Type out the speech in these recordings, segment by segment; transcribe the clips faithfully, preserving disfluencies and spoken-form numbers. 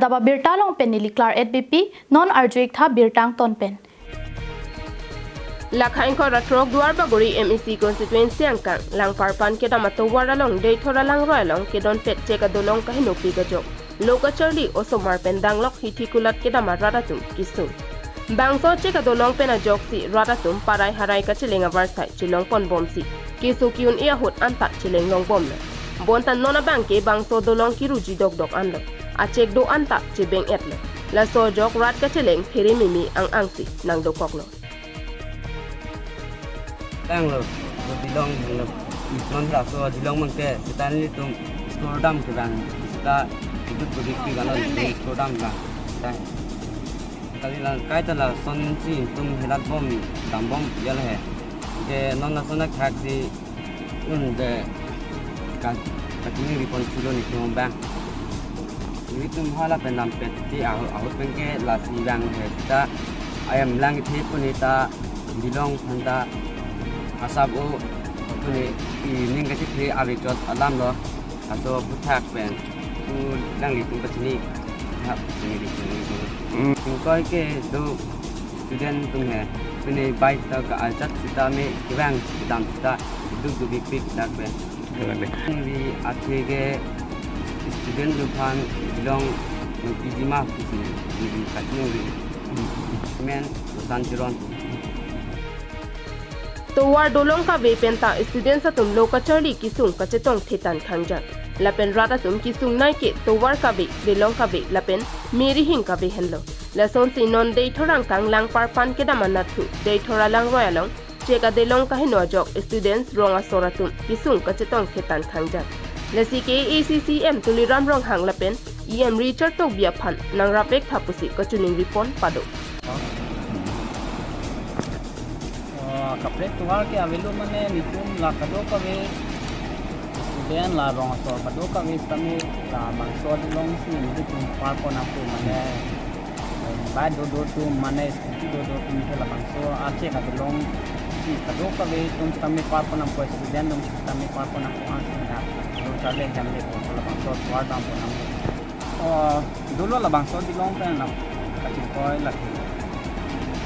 Taba birta along pen neli Claret Beypi, non arju-ik tha birta angton pen. Lakha ingkoi ra throk Duarbagori M A C constituency angkang Langparpan kedam atovar along Deithor alangroi along kedonpet chek adolong kaheno pik ajok lo kacharli osomar pen danglok hithi kulat kedam arat atum kesung. Bangso chek adolong pen ajoksi rat atum parai harai kacheleng avarsai chelong ponbomsi keso ke-un-e ahut anta cheleng longbomlo. Bonta non abangke bangso dolong keruji dokdok anlo. Achek do anta chebeng-etlo. Laso ajok rat kacheleng phere meme ang-angsi nangdokoklo. Tanglo, lo dilong, lo, non laso dilong mangke, seta nelitum store dam kevang, seta iduk bedik pi ganon store dam kevang. Tang. Kali lang kaita lason si itum helat bom, dambom ya le he. Ke non lason akhak si un de ka, kachiningri pon chulo nelitum abang. Nelitum hala pen dampet ti ahut, ahut pen ke lasi vang he ta ayam lang the puni ta dilong aphan ta asap o puni ining kachethe ave chot alam lo. Aso aphuthak pen tu alanglitum pachini ha pachini di pachini. Hmm. Ingkoi ke do student atum he, pini bike ta ka ajat seta me kevang kedam seta iduk dubik pik dak pen. Kevang de. Neli athe ke student atum aphan dilong nangpiji ma pusi neli kachiningri. Men Susan Teron. Tovar dolong kave penta students atum lo kacharli kesung kachetong thetan khangjan. Lapen rat atum kesungnei ke tovar kave, dolong kave, lapen merihing kave henlo. Lasonsi non Deithor angkang Langparpan kedam anatthu Deithor alangroi along chek adolong kaheno ajok students rong asor atum kesung kachetong thetan khangjan. Lasi ke A C C M Tuliram Ronghang lapen E M Richard Tokbi aphan nangrap-ik tha pusi kachiningri pon pado. Oh, kaprek tovar ke avelo mane nelitum la kadokave student la rong asor kadokave sitame labangso adolong si nelitum par pon nangpo mane, eh, bike dodo atum mane scooty dodo atum ke labangso achek adolong si kadokave atum sitame par pon nangpo student atum sitame par pon nangpo ansi na. Lo charli jam le pon labangso tovar dam pon nangpo. Oh, dolo labangso adolong pen nang kachingkoi lake.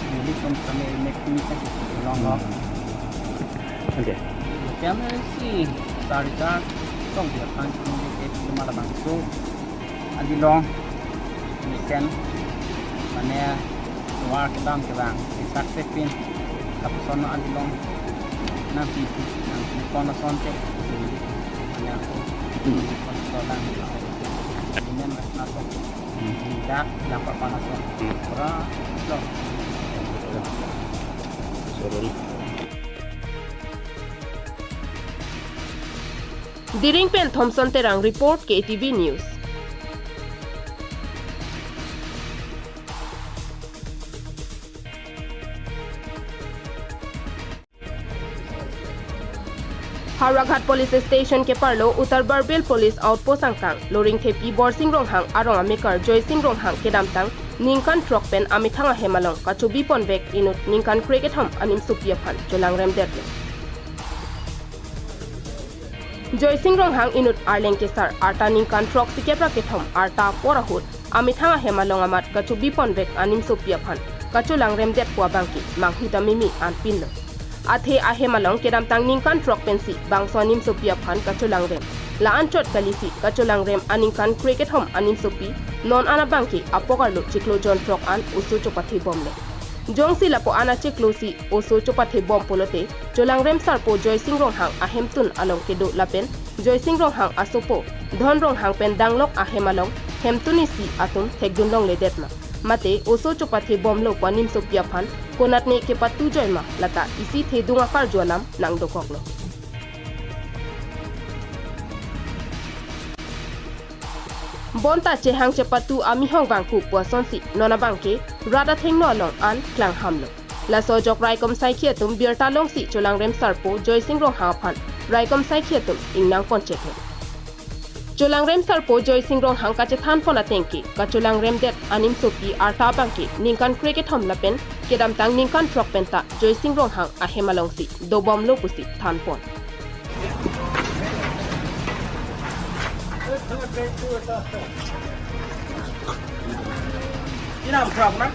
Nelitum sitame mek ni kachingkoi long long. Hmm. Okay. Kami si sari jar tong dia kan sini ke cuma labangso adolong. Mesen mane tovar kedam kevang siksak sepin. Lapuson adolong nangpi nangpi pon asonte. Mane ako. Hmm. Pon asonte. Ini mas nato. Hmm. Dak, dak papan aso. Hmm. Pura lo. Sorry. Diring pen Thomson Terang report, K T V News. Howraghat Police Station keparlo Uttar Barbil Police Outpost angkang Loringthepi Borsing Ronghang arong amekar Joysing Ronghang kedamtang ningkan throk pen amethang ahem along kachobi ponvek inut ningkan krekethom animsopi aphan cholangrem detlo. Joysing Ronghang inut arleng kesar arta ningkan throksi kep ra kethom arta apor ahut amethang ahem along amat kachobi ponvek animsopi aphan kacholangrem detpo abangke manghuta mimi an pinlo. Athe ahem along kedamtang ningkan throk pensi bangso animsopi aphan kacholangrem. La-anchot kalisi kacholangrem aningkan krekethom animsopi non an abangke apok arlo chiklo jon throk an oso chopathe bomlo. Jongsi lapu-an achiklo si oso chopathe bom pulote, cholangrem sarpo Joysing Ronghang ahemtun along kedo lapen Joysing Ronghang asopo Dhon Ronghang pen danglok ahem along hemtun isi atum thekdun longledet ma. Mate oso chopathe bomlo pu animsopi aphan konatne kepatu joi ma lata isi thedung akarju alam nangdokoklo. Bonta chehang chepatu amihong vangku pu asonsi non abangke rat athengno along an klanghamlo. Laso ajok raikom saikhi atum birta longsi cholangrem sarpo Joysing Ronghang aphan raikom saikhi atum ingnang poncheklo. Cholangrem sarpo Joysing Ronghang kachethan pon atengke kacholangrem det animsopi arta abangke ningkan krekethom lapen kedamtang ningkan throk penta Joysing Ronghang ahem alongsi dobomlo pusi than pon. কি নাম খুৰা আপোনাৰ?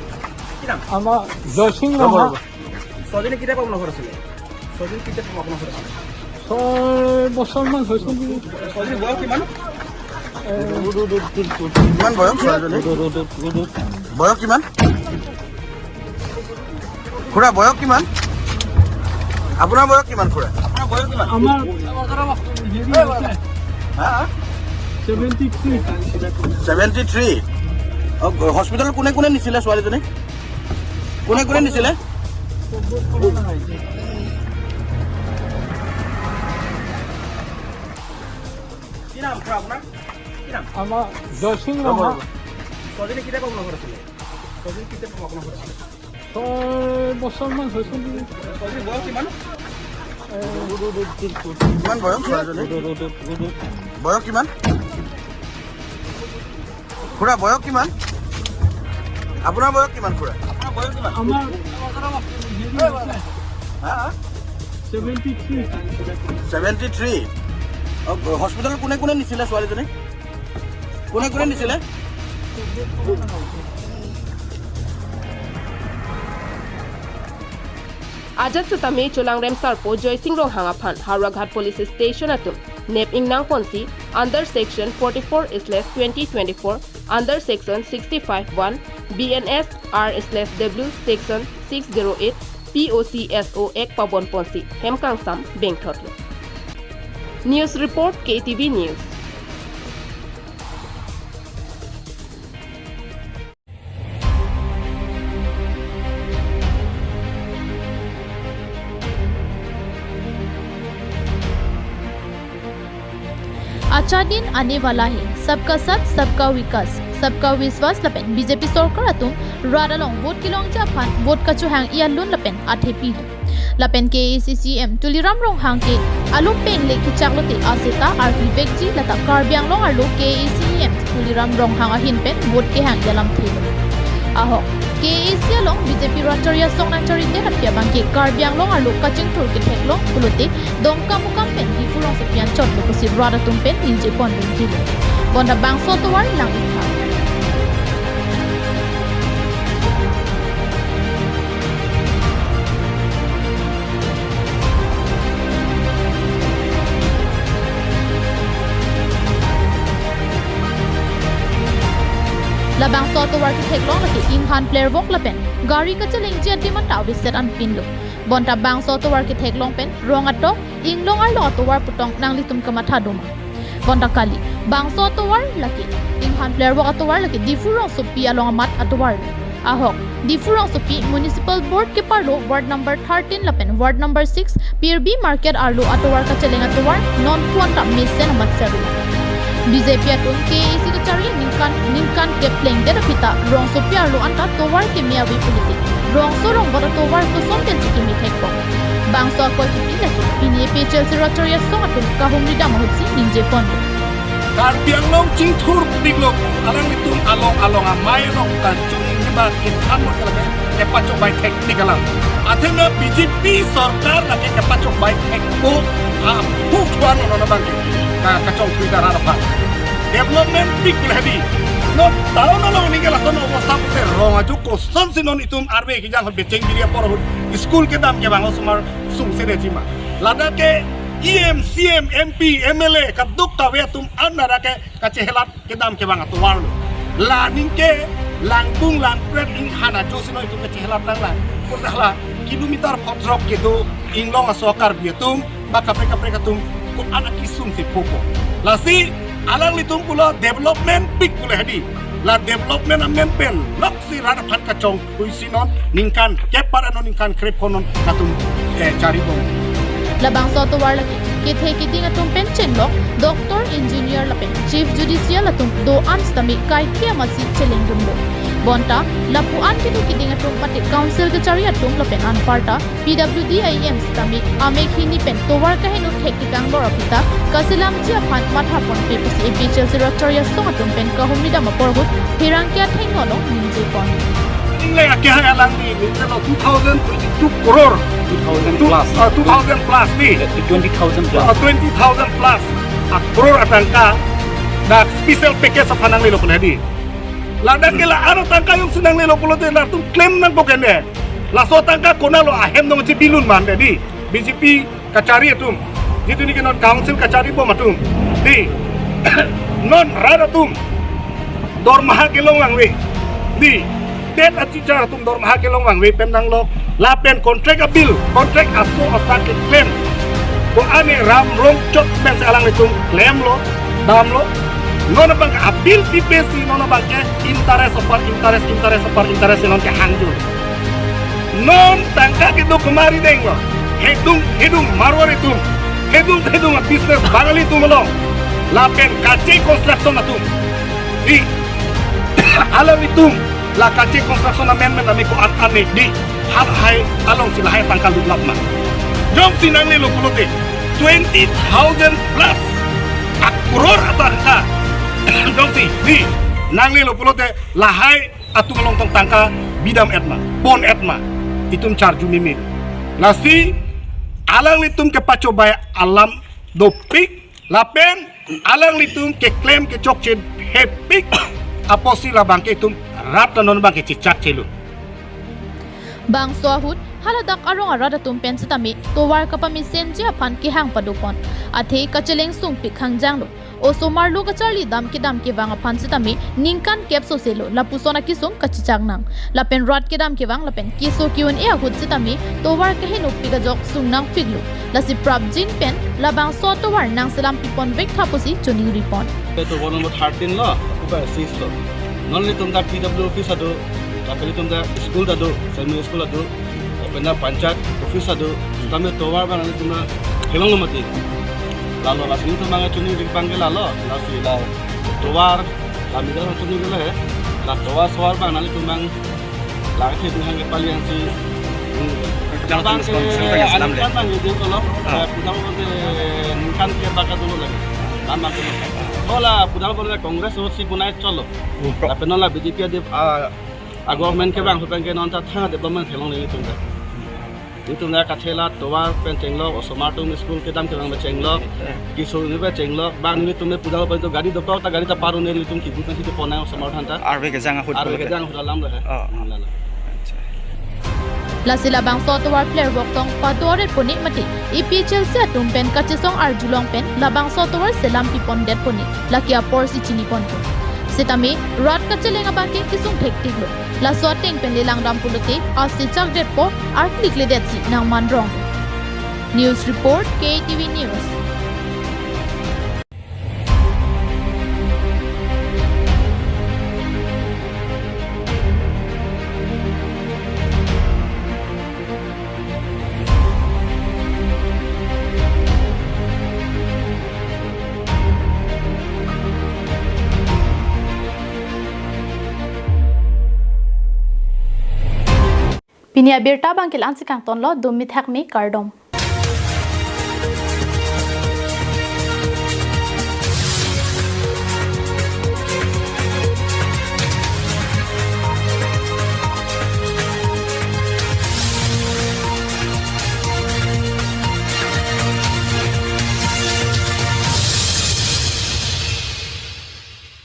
কি নাম? আমাৰ জয়সিং ৰংহা। ছোৱালীজনী কেতিয়া পৰা আপোনাৰ ঘৰত আছিলে? ছোৱালীজনী কেতিয়া পৰা আপোনাৰ ঘৰত আছিলে? ছয় বছৰমান হৈছে নেকি? ছোৱালীজনীৰ বয়স কিমান? এ, কিমান বয়স ছোৱালীজনী? বয়স কিমান? খুৰা, বয়স কিমান? আপোনাৰ বয়স কিমান, খুৰা? আপোনাৰ বয়স কিমান? আমাৰ হেৰি হৈছে, হা? Seventy three. Seventy three. অ, হস্পিটেলত কোনে কোনে নিছিলে ছোৱালীজনী? কোনে কোনে নিছিলে? কি নাম খুৰা আপোনাৰ? কি নাম? আমাৰ জয়সিং ৰংহা। ছোৱালীজনী কেতিয়া পৰা আপোনাৰ ঘৰত আছিলে? ছোৱালীজনী কেতিয়া পৰা আপোনাৰ ঘৰত আছিলে? ছয় বছৰমান হৈছে নেকি? ছোৱালীজনীৰ বয়স কিমান? এ, কিমান বয়স ছোৱালীজনী? বয়স কিমান? খুৰা, বয়স কিমান? আপোনাৰ বয়স কিমান, খুৰা? আপোনাৰ বয়স কিমান? আমাৰ হেৰি হৈছে, হা, হা? Seventy three. Seventy three. অ, হস্পিটেলত কোনে কোনে নিছিলে ছোৱালীজনী? কোনে কোনে নিছিলে? Ajat sitame cholangrem sarpo Joysing Ronghang aphan Howraghat Police Station atum nep ingnang ponsi under section forty-four slash twenty twenty-four, under section sixty-five one, B N S R slash W section six zero eight, P O C S O Act pabon ponsi hem kangsam bengthotlo. News report, K T V News. अच्छा दिन आने वाला है, सबका साथ, सबका विकास, सबका विश्वास lapen B J P sorkar atum rat along vote kelongji aphan vote kachohang-i alun lapen athepi do. Lapen K A A C C E M Tuliram Ronghang ke alo pengle kechak lote aseta arvi vekji, lata Karbi Anglong arlo K A A C E M Tuliram Ronghang ahin pen vote kehang-i alamthe lo. Ahok, K A A C along B J P rat chari asong nangchari det aphi abang ke Karbi Anglong arlo kachingthur ketheklong pulote Dongkamukam pen Diphu rongsopi anchot lo pusi rat atum pen ningje pon dunji lo. Bonta bangso atovar lang-iktha. Labangso atovar ketheklong lake inghan plervok lapen gari kachelengji adim anta aveset anpin lo. Bonta bangso atovar ketheklong pen rong atok, inglong arlo atovar pu tong nanglitum kamatha doma? Bonta kali, bangso atovar lake inghan plervok atovar lake Diphu rongsopi along amat atovar lo. Ahok, Diphu rongsopi Municipal Board keparlo ward number thirteen lapen ward number six Pirbi Market arlo atovar kacheleng atovar non puan ta mesen amat serlo. B J P atum K A A C kachari ningkan ningkan kepleng det aphi ta rongsopi arlo anta tovar keme ave pulote rongso rongbot atovar koson pensi keme thekpo? Bangso akoi kipi lake pini A P H L C rat chari asong atum kahumri dam ahutsi ningje pon. Karbi Anglong chingthur pik lo, alanglitum along along amei along kachung kiba kithan mo lake kepachok bai thek tik alam. Athema B J P sorkar lake kepachok bai thekpo, a, hu chuan no no bang ke, ka, kachongthui karar aphan. Development pik le hadi. No, town along ningke lason obostha pute rong ajo kosonsi non itum arve kejang ahut becheng biri apor ahut school kedam kevang osomar sungse detji ma? Ladak ke E M, C M, M P, M L A kadokave atum an ladak ke kachehelat kedam kevang atovar lo. La ningke langkung langpret inghan ajosi non itum kachehelat nanglang. Pun hala kilometer photrok kedo inglong aso Karbi atum ba kaprek kaprek atum ko-an akesung si phopo. Lasi alanglitum pulo development pik pu le hadi. La development amen pen loksi rat aphan kachongthuisi non ningkan kep para non ningkan krep konon atum, eh, chari bom. Labangso atovar lake kethe keding atum pen chenglok doctor, engineer lapen Chief Judicial atum do-an sitame kaike amatsi cheleng dunlo. Bonta lapu-an kethe keding atum mate council kachari atum lapen anparta P W D I M sitame amek hini pen tovar kaheno thek kekang lor aphi ta kaselamji aphan matha ponpe pusi A P H L C rat chari asong atum pen kahumri dam apor ahut pherangke athengno along ningje pon. Ingle ake hai alangli ningje lo two thousand twenty-two crore. Two thousand plus. Ah, two thousand plus ni. Eh, twenty thousand plus. Ah, twenty thousand plus. Ah, crore atangka. Dak special package aphan nanglelo pon hedi. Ladak ke la aro tangka jongsi nanglelo pulote latum claim nangpo kene. Laso tangka konatlo ahem nong chebilun man hedi. B J P kachari atum. Jitu niki non council kachari bom atum. Di. Non rat atum dormaha kelong vangve. Di. TET a-teacher atum dormaha kelong vangve pen nanglo. Lapen contract a-bill, contract aso asak ke claim. Ko-an ne ram rong chot pensi alanglitum claim lo, damlo. Non abang a-bill pipesi, non abang ke interest upon interest, interest upon interest, non ke hangjul. Non tangka kedo kemari denglo. Hedung, hedung Marwari atum. Hedung, hedung a-business Bangali atum along. Lapen Kache Construction atum. Di alanglitum la Kache Construction amendment ame ko-an an ne di halahai alongsi lahai tangka lutlap ma. Jongsi nanglelo pulote twenty thousand plus a-crore atangka. Jongsi di nanglelo pulote lahai atum along tong tangka bidam-et ma, pon-et ma, itum charju meme. Lasi alanglitum kepachobei alam dopik, lapen alanglitum ke claim kechokche hepik apotsi labang ke itum rat non abang ke chechak chelo. Bangso ahut haladak arong arat atum pen sitame tovar kapamesenji aphan kehang padopon. Athe kacheleng sungpik hangjanglo. Osomar lo kacharli dam kedam kevang aphan sitame ningkan kep soselo lapuson akesung kachechak nang. Lapen rat kedam kevang lapen keso ke-un-e ahut sitame tovar kahenopik ajok sung nangpiklo. Lasi prapjin pen labangso tovar nangselam pipon vek tha pusi choningri pon. Itu tovar number thirteen lo, aku ba six lo. Non nelitum ta P W office ado, tapi nelitum ta school ado, Saint Mary's School ado, lapen ta panchayat office ado, tame tovar abang nelitum ta kelonglo mati. Lalo lasi nelitum abang choningri abang ke lalo, lasi la tovar, kami dah choningri lo he, la tovar sovar abang nelitum abang lake hang kepali ansi. Pudam abang ke, aningkan abang ini kalau, ah, eh, pudam abang ke ningkan ke baka dulu lagi. Tambah dulu. Kalau pudam abang ke Congress si punai cholo. Hmm. Tapi non la B J P adi, ah, ah, government kevang pen ke non ta thang development kelong nelitum ta. Nelitum ta kachelang tovar pen chenglok, osomar atum school kedam kevang pen chenglok, keso ni pen chenglok, bang nelitum pudam abang itu gari dokok ta gari ta paru nelitum kibu kan situ ponai osomar atum ta. Arve kejang ahut. Arve pulote kejang ahut alam lo he. Oh. Lalo. Acha. Lasi labangso tovar pler vok tong pado aret pone mate A P H L C atum pen kachesong arjulong pen labangso tovar selam pipondet pone lake aporsi chiniponpo. Sitame rat kacheleng abang ke kesung thektiklo. Laso ateng pen lelang dam pulote ase chakdetpo arklikledetsi nangmanrong. News report, K T V News. Pini abirta abang ke la-ansi kangtonlo, dum mithak me kardom.